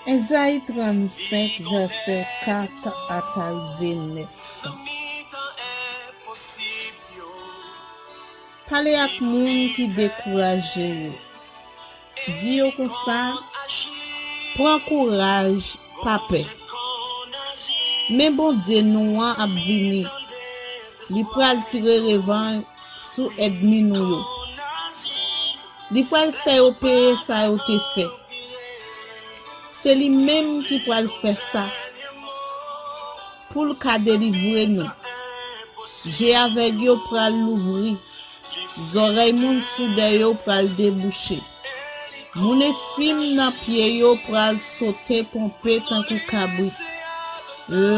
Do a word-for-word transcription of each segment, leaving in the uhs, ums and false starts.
Ezayi trannsenk, vèsè kat a ta rive nèf. Pale ak moun ki dekouraje yo. Di yo konsa, pran kouraj, pa pè. Men Bondye nou an ap vini. Li pral tire revanj sou ènmi nou yo. Li pral fè yo peye sa yo te fè. Se li menm ki pral fè sa pou l ka delivre nou. Je avèg yo pral louvri. Zòrèy moun soudè yo pral debouche. Moun enfim nan pye yo pral sote ponpe tankou kabrit.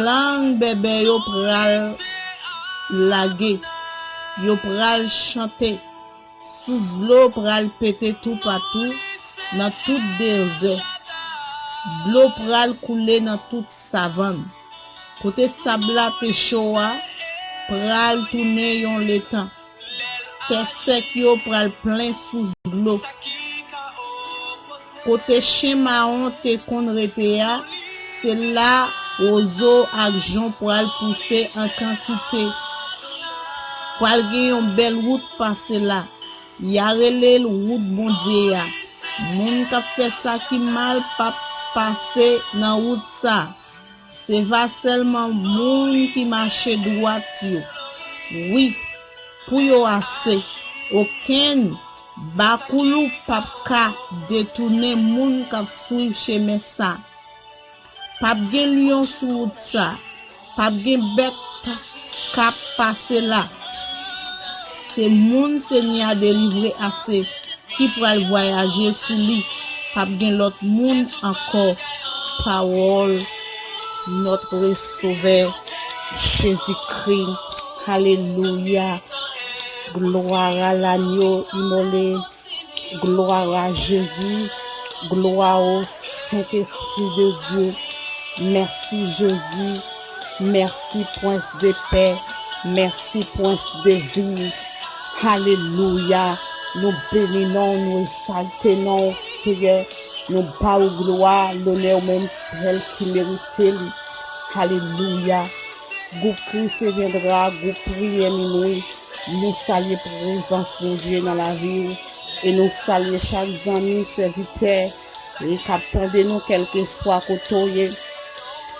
Lang bèbè yo pral lage. Yo pral chante. Sous dlo pral pete toupatou nan tout dezè. Dlo pral koule nan tout savann. Kote sab la te cho a pral tounen yon letan. Tè sèk yo pral plen sous dlo. Kote chen mawon te konn rete a, se la wozo ak jon pral pouse an kantite. Pral gen yon bèl wout pase la. Y a rele l wout Bondye a. Moun k ap fè sa ki mal p ap pase nan wout sa. Se va sèlman moun ki mache dwat yo. Wi, pou yo ase. Okenn bakoulou p ap ka detounen moun k ap swiv chemen sa. P ap gen lyon sou wout sa. P ap gen bèt k ap pase la. Se moun Senyè a delivre ase ki pral vwayaje sou li. P ap gen lòt moun ankò. Pawòl Notre Sauveur Jésus-Christ. Alelouya. Gloire à l'agneau immolé. Gloire à Jésus. Gloire au Saint-Esprit de Dieu. Mèsi Jezi. Mèsi Prince de paix. Mèsi Prince de vie. Alelouya. Nou beni non w, nou egzalte non w, Seyè. Nou ba w glwa, lonè w menm sèl ki merite li. Alelouya. Gwoup Christ viendra, gwoup priyè minwi. Nou salye prezans Bondye nan lavi w. E nou salye chak zanmi, sèvitè, e k ap tande nou, kèlkeswa kote w ye.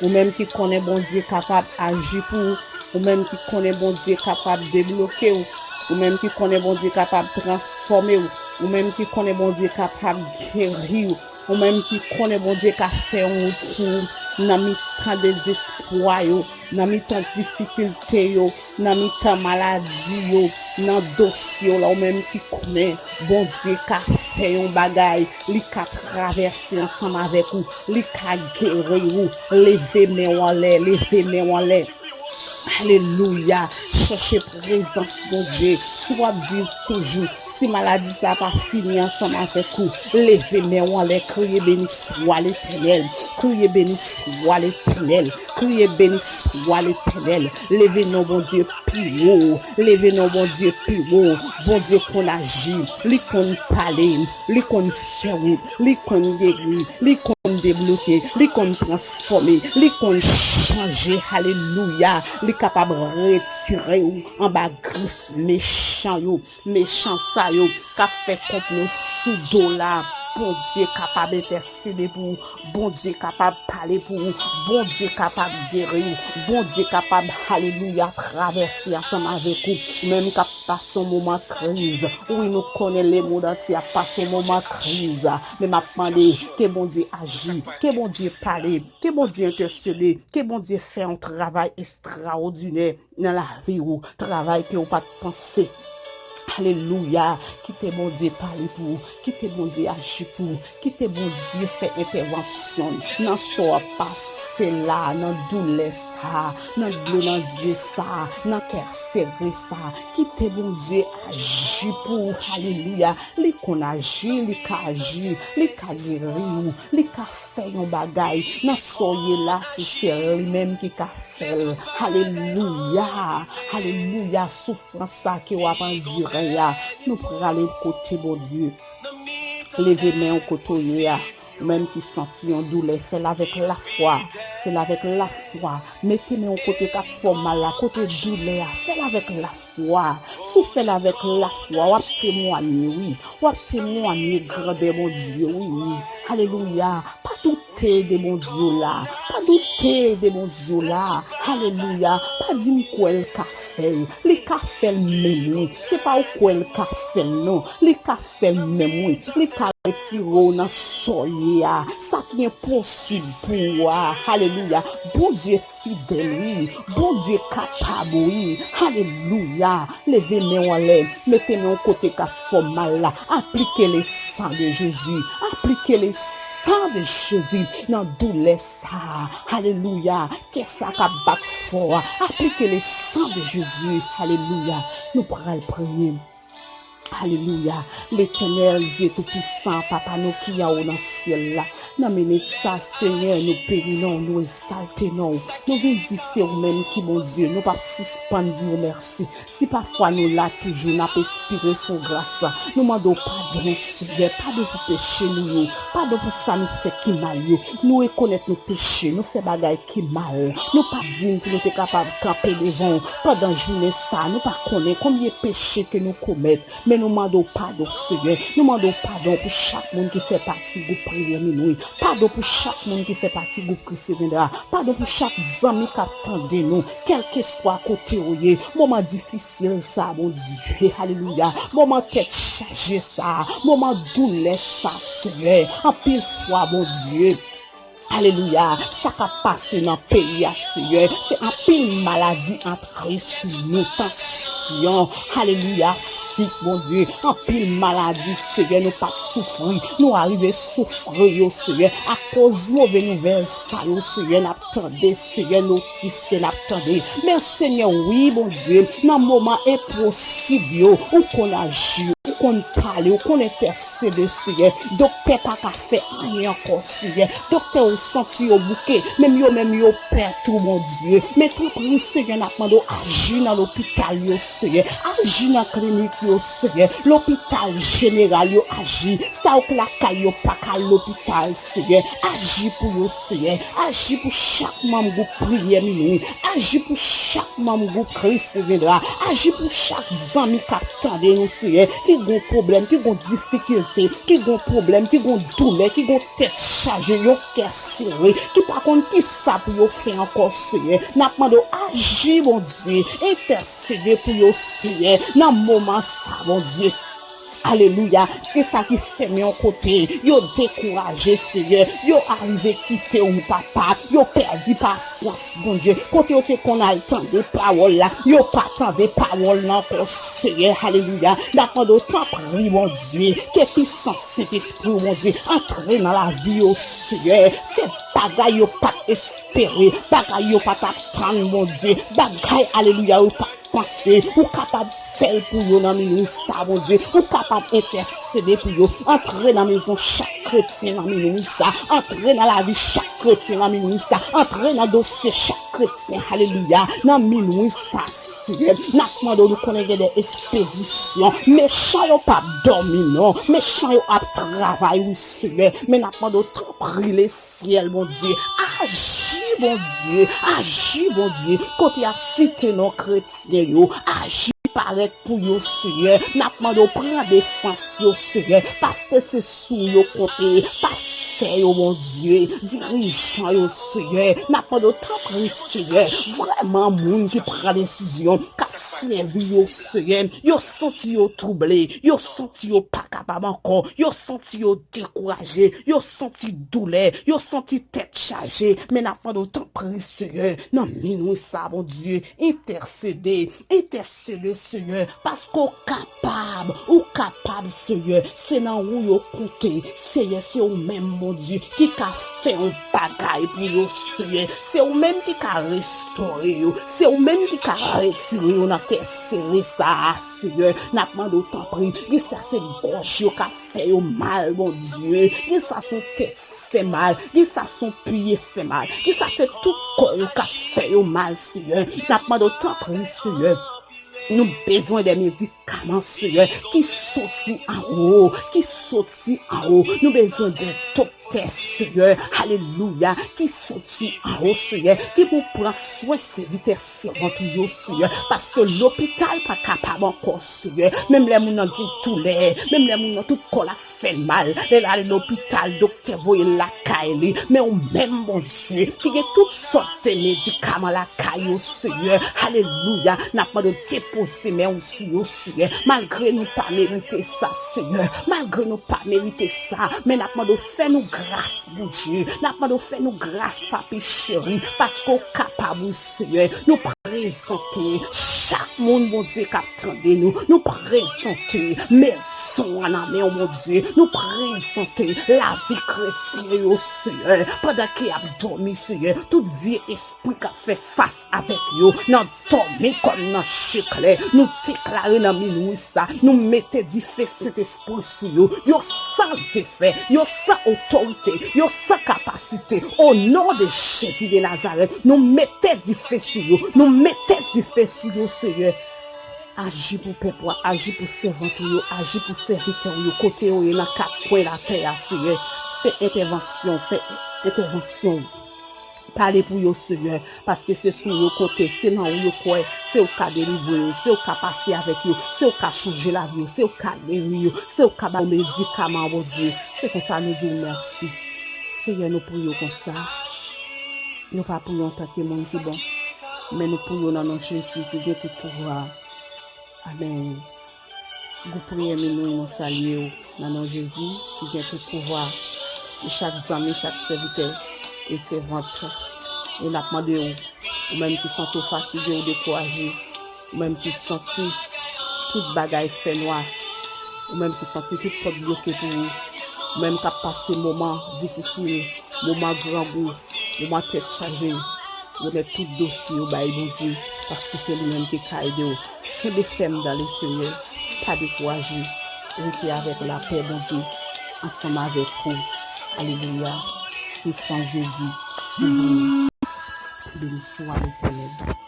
Ou menm ki konnen Bondye kapab aji pou ou. Ou menm ki konnen Bondye kapab debloke w. Ou menm ki konnen Bondye kapab transfòme w. Ou menm ki konnen Bondye kapab geri w. Ou menm ki konnen Bondye ka fè yon wout pou ou nan mitan dezespwa yo, nan mitan difikilte yo, nan mitan maladi yo, nan dosye w la, ou menm ki konnen Bondye ka fè yon bagay, li ka travèse ansanm avèk ou, li ka geri ou. Leve men w anlè, leve men w anlè. Alelouya. Chèche prezans Bondye. Si w ap viv toujou, si maladi sa a pa fini ansanm avèk ou, leve men w anlè, kriye, beni swa Letènèl. Kriye, beni swa Letènèl. Kriye, beni swa Letènèl. Leve non Bondye pi wo. Leve non Bondye pi wo. Bondye konn aji. Li konn pale. Li konn fè wout. Li konn geri. Li konn debloke. Li konn transfòme. Li konn chanje. Alelouya. Li kapab retire w anba grif mechan yo. Mechan sa yo k ap fè konplo sou do w la. Bondye kapab entèsede pou ou. Bondye kapab pale pou ou. Bondye kapab geri ou. Bondye kapab, alelouya, travèse ansanm avèk ou. Ou menm k ap pase yon moman kriz. Wi, nou konnen lemonn antye ap pase yon moman kriz. Men m ap mande, ke Bondye aji, ke Bondye pale, ke Bondye entèsede, ke Bondye fè yon travay estrawòdinè nan lavi w, travay ke w pa t panse. Alelouya. Kite Bondye pale pou ou. Kite Bondye aji pou ou. Kite Bondye fè entèvansyon nan sa w ap pase la, nan doulè sa, nan dlo nan zye sa, nan kè sere sa. Kite Bondye aji pou ou. Alelouya. Li konn aji, li ka aji, li ka geri ou, li ka fè yon bagay nan sa w ye la, si se li menm ki ka fè l. Alelouya. Alelouya. Soufrans sa ke w ap andire a, nou prale kote Bondye. Leve men w kote w ye a. Ou menm ki santi yon doulè, fè l avèk lafwa. Fè l avèk lafwa. Mete men w kote k ap fè w mal la, kote doulè a. Fè l avèk lafwa. Si w fè l avèk lafwa, w ap temwanye, wi. W ap temwanye grandè Bondye, wi. Alelouya. Pa doute de Bondye w la. Pa doute de Bondye w la. Alelouya. Pa di m kwè l ka fè l. Li ka fè l menm, wi. Se pa w kwè l ka fè l, non. Li ka fè l menm, wi. Li ka retire w nan sa w ye a. Sa ki enposib pou ou a. Alelouya. Bondye fidèl, wi. Bondye kapab, wi. Alelouya. Leve men w anlè. Mete men w kote k ap fè w mal la. Aplike le sang de Jésus. Aplike le sang de Jésus nan doulè sa a. Alelouya. Kè sa k ap bat fò a. Aplike le sang de Jésus. Alelouya. Nou pral priye. Alelouya. Letènèl, Dye Toupisan, Papa nou ki anwo nan syèl la, nan minit sa, Senyè, nou beni non w, nou egzalte non w. Nou vin di se ou menm ki Bondye. Nou p ap sispann di w mèsi. Si pafwa nou la toujou, n ap espire sou gras, nou mande w padon, Senyè. Padon pou peche nou yo. Padon pou sa nou fè ki mal yo. Nou rekonèt nou peche. Nou fè bagay ki mal. Nou pa diy pou nou te kapab kanpe devan w pandan jounen sa a. Nou pa konnen konbyen peche ke nou komèt, men nou mande w padon, Senyè. Nou mande w padon pou chak moun ki fè pati gwoup priyè minwi. Padon pou chak moun ki fè pati gwoup Kris revendra. Padon pou chak zanmi k ap tande nou, kèlkeswa kote w ye. Moman difisil sa, Bondye, alelouya. Moman tèt chaje sa, moman doulè sa, Senyè. Anpil fwa, Bondye, alelouya. Sa k ap pase nan peyi a, Senyè, fè anpil maladi antre sou nou. Tansyon, alelouya, sik, Bondye. Anpil maladi, Senyè, nou pa t soufri. Nou arive soufri yo, Senyè, akoz move nouvèl sa yo, Senyè, n ap tande, Senyè, notis ke n ap tande. Men, Senyè, wi, Bondye, nan moman enposib yo, ou konn aji, ou konn pale, ou konn entèsede, Senyè. Doktè pa ka fè anyen ankò, Senyè. Doktè yo santi yo bouke, menm yo menm yo pè tou, Bondye. Men tanpri, Senyè, n ap mande w aji nan lopital yo, Senyè. Aji nan klinik yo, Senyè. Lopital jeneral yo, aji. Sa yo k lakay yo pa ka al lopital, Senyè. Aji pou yo, Senyè. Aji pou chak manm gwoup priyè minwi. Aji pou chak manm gwoup Kris revendra. Aji pou chak zanmi k ap tande nou, Senyè, ki gon pwoblèm, ki gon difikilte, ki gon pwoblèm, ki gon doulè, ki gon tèt chaje, yon kè sere, ki pa konn ki sa pou yo fè ankò, Senyè. N ap mande w aji, Bondye, entèsede pou yo, Senyè, nan moman sa, Bondye. Alelouya. Gen sa ki fèmen yon kote, yo dekouraje, Senyè. Yo arive kite w, Papa. Yo pèdi pasyans, Bondye. Kote yo te konn al tande pawòl la, yo pa tande pawòl la ankò, Senyè. Alelouya. N ap mande w, tanpri, Bondye, ke pisans Sentespri w, Bondye, antre nan lavi yo, Senyè. Fè bagay yo pa t espere, bagay yo pa t ap tann, Bondye. Bagay, alelouya, yo pa t panse, ou kapab fè l pou yo nan minwi sa, Bondye. Ou kapab entèsede pou yo. Antre nan mezon chak kretyen nan minwi sa. Antre nan lavi chak kretyen nan minwi sa. Antre nan dosye chak kretyen, alelouya, nan minwi sa, Senyè. N ap mande w, nou konnen gen de espedisyon. Mechan yo p ap dòmi, non. Mechan yo ap travay, wi, Senyè. Men n ap mande w, tanpri, Lesyèl, Bondye. Aji, Bondye. Aji, Bondye. Kote y ap site non kretyen yo, aji parèt pou yo, Senyè. N ap mande w pran defans yo, Senyè, paske se sou yo konte. Pastè yo, Bondye, dirijan yo, Senyè, n ap mande w, tanpri, Senyè, vrèman, moun ki pran desizyon, k ap sèvi yo, Senyè, yo santi yo twouble, yo santi yo pa kapab ankò, yo santi yo dekouraje, yo santi doulè, yo santi tèt chaje. Men n ap mande w, tanpri, Senyè, nan minwi sa, Bondye, entèsede, entèsede, Senyè, paske w kapab, ou kapab, Senyè. Se nan ou yo konte, Senyè, se ou menm, Bondye, ki ka fè yon bagay pou yo, Senyè. Se ou menm ki ka restore yo, se ou menm ki ka retire yo nan kè sere sa a, Senyè. N ap mande w, tanpri, kisa se gòj yo k ap fè yo mal, Bondye. Kisa se tèt fè mal, kisa se pye fè mal, kisa se tout kò yo k ap fè yo mal, Senyè. N ap mande w, tanpri, Senyè, Nou bezwen de medikaman, Seyè, ki soti anwo, ki soti anwo. Nou bezwen de doktè, Seyè, alelouya, ki soti anwo, Seyè, ki pou pran swen sèvitè sèvant ou yo, Seyè, paske lopital pa kapab ankò, Seyè. Menm lè moun nan gen doulè, menm lè moun nan tout kò l ap fè mal, lè l al lopital, doktè voye l lakay li. Men ou menm, Bondye, ki gen tout sòt de medikaman lakay ou, Seyè. Alelouya. N ap mande w depoze men ou sou yo, Seyè. Malgre nou pa merite sa, Seyè. Malgre nou pa merite sa. Men n ap mande w fè nou gras, Bondye. N ap mande w fè nou gras, Papi cheri. Paske w kapab, wi, Seyè. Nou prezante chak moun, Bondye, k ap tande nou. Nou prezante mezon an nan men w, Bondye. Nou prezante lavi kretyen yo, Seyè. Pandan ke y ap dòmi, Seyè, tout vye espri k ap fè fas avèk yo nan dòmi kòm nan je klè, nou deklare nan minwi sa, nou mete dife Sentespri sou yo. Yo san zefè, yo san otorite, yo san kapasite. O non de Jezi de Nazarèt, nou mete dife sou yo. Nou mete dife sou yo, Seyè. Aji pou pèp ou a, aji pou sèvant ou yo, aji pou sèvitè ou yo, kote yo ye, nan kat kwen latè a, Seyè. Fè entèvansyon, fè entèvansyon. Pale pou yo, Seyè, paske se sou ou yo konte, se nan ou yo kwè, se ou k ka delivre yo, se ou k ka pase avèk yo, se ou k ka chanje lavi yo, se ou k ka geri yo, se ou k ka ba yo medikaman, Bondye. Se konsa nou di w mèsi. Seyè, nou priye w konsa. Nou pa priye w antanke moun ki bon, men nou priye w nan non Jezi ki gen tout pouvwa. Amèn. Gwoup priyè minwi, nou salye w nan non Jezi ki gen tout pouvwa. E chak zanmi, chak sèvitè e sèvant, e n ap mande w, ou menm ki santi w fatige, ou dekouraje, ou menm ki santi tout bagay fè nwa, ou menm ki santi tout pòt bloke pou ou, ou menm k ap pase moman difisil, moman grangou, moman tèt chaje, remèt tout dosye yo bay Bondye, paske se li menm ki ka ede w. Kenbe fèm dan Lesenyè, pa dekouraje, rete avèk lapè Bondye ansanm avèk ou. Alelouya, se san Jezi. Beni swa Letènèl.